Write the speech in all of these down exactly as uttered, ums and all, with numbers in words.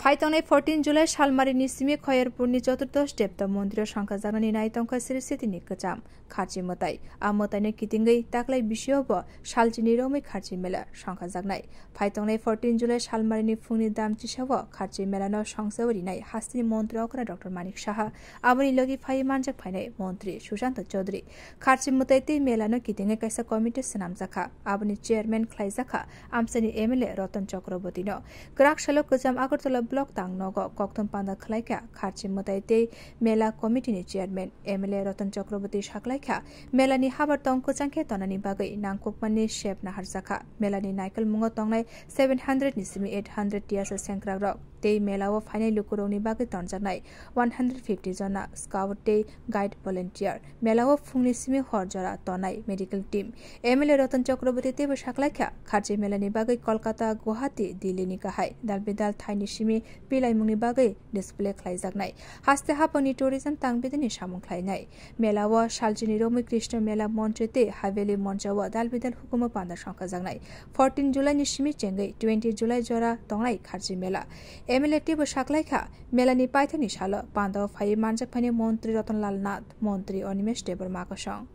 Phaitongnai fourteen July salmarini simi Khoyerpurni Choturdosh Debta Mondiroh songkhajaknani naitongkha Sri Sitini kwcham kharchi mwtai. A mwtaino kitingwi taklai bisiobo salchini romwi kharchi mela songkhajaknai. Phaitongnai fourteen July salmarini phungni dam chisao kharchi melano songchawi rinai hasteni montri okra Doctor Manik Saha, aboni logi phaiwi manjak phainai montri Sushanta Chaudhary. Kharchi mwtai tei melano kitingwi kaisa committee swnamjakha, aboni chairman khlaijakha amchaini M L A Ratan Chakraborty no. Kwrak salo kwcham Agartala block tang nogo kokthum panda khlaikha kharchi mwtai tei mela committee ni chairman M L A Ratan Chakraborty saklaikha, melani habar tong kwchang khe tonani bagwi nangkukmani sep naharjakha. Melani naikolmungo tongnai seven hundred ni simi eight hundred tiyasa sengkrakrok tei melao phainai lukurokni bagwi tonjaknai one hundred fifty jona scout tei guide volunteer. Melao phungni simi hor jora tonai medical team. M L A Ratan Chakraborty teibo saklaikha, kharchi melani bagwi Kolkata, Guwahati, Delhi ni kahai dalbidal thaini simi pilaimungni bagwi display khlaijaknai. Haste haphangni tourism tangbidini samung khlainai. Melao salchini romwi Krishna Mela moncho tei Haveli moncho o dalbidal hukumu panda songkhajaknai. Fourteen July ni simi chengwi twenty July jora tongnai kharchi mela. M L A teibo saklaikha, melani paithakni salo pandao phaiwi manjak phainai montri Ratan Lal Nath, montri Animesh Debbarma kosong.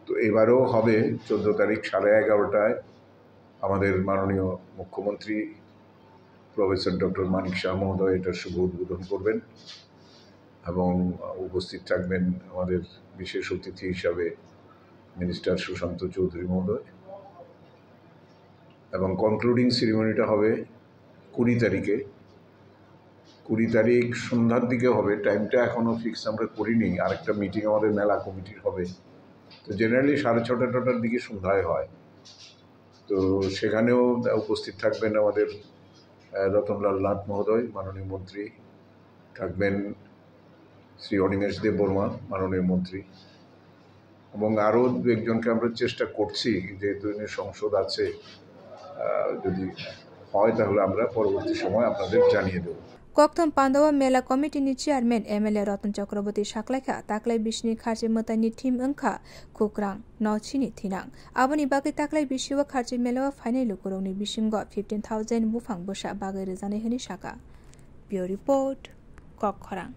তো এবারও হবে চোদ্দ তারিখ সাড়ে এগারোটায়। আমাদের মাননীয় মুখ্যমন্ত্রী প্রফেসর ডক্টর মানিক শাহ মহোদয় এটার শুভ উদ্বোধন করবেন এবং উপস্থিত থাকবেন আমাদের বিশেষ অতিথি হিসাবে মিনিস্টার সুশান্ত চৌধুরী মহোদয়। এবং কনক্লুডিং সেরিমনিটা হবে কুড়ি তারিখে। কুড়ি তারিখ সন্ধ্যার দিকে হবে, টাইমটা এখনো ফিক্স আমরা করিনি। আরেকটা মিটিং আমাদের মেলা কমিটির হবে। তো জেনারেলি সাড়ে ছটা টটার দিকে সন্ধ্যায় হয়। তো সেখানেও উপস্থিত থাকবেন আমাদের, আহ, রতনলাল নাথ মহোদয়, মাননীয় মন্ত্রী, থাকবেন শ্রী অনিমেষ দেববর্মা, মাননীয় মন্ত্রী, এবং আরও দু একজনকে আমরা চেষ্টা করছি, যেহেতু এখানে সংসদ আছে, আহ, যদি হয় তাহলে আমরা পরবর্তী সময় আপনাদের জানিয়ে দেব। Kokthum pandao mela committee ni chairman M L A Ratan Chakraborty saklaikha, taklai bisini kharchi mwtaini theme wngkha Kukrang no chini thinang. Aboni bagwi taklai bisio kharchi melao phainai lukurokni bisingo fifteen thousand buphang bwsa bagwi rwjanai hwnwi saka. Bureau Report, Kokkhorang.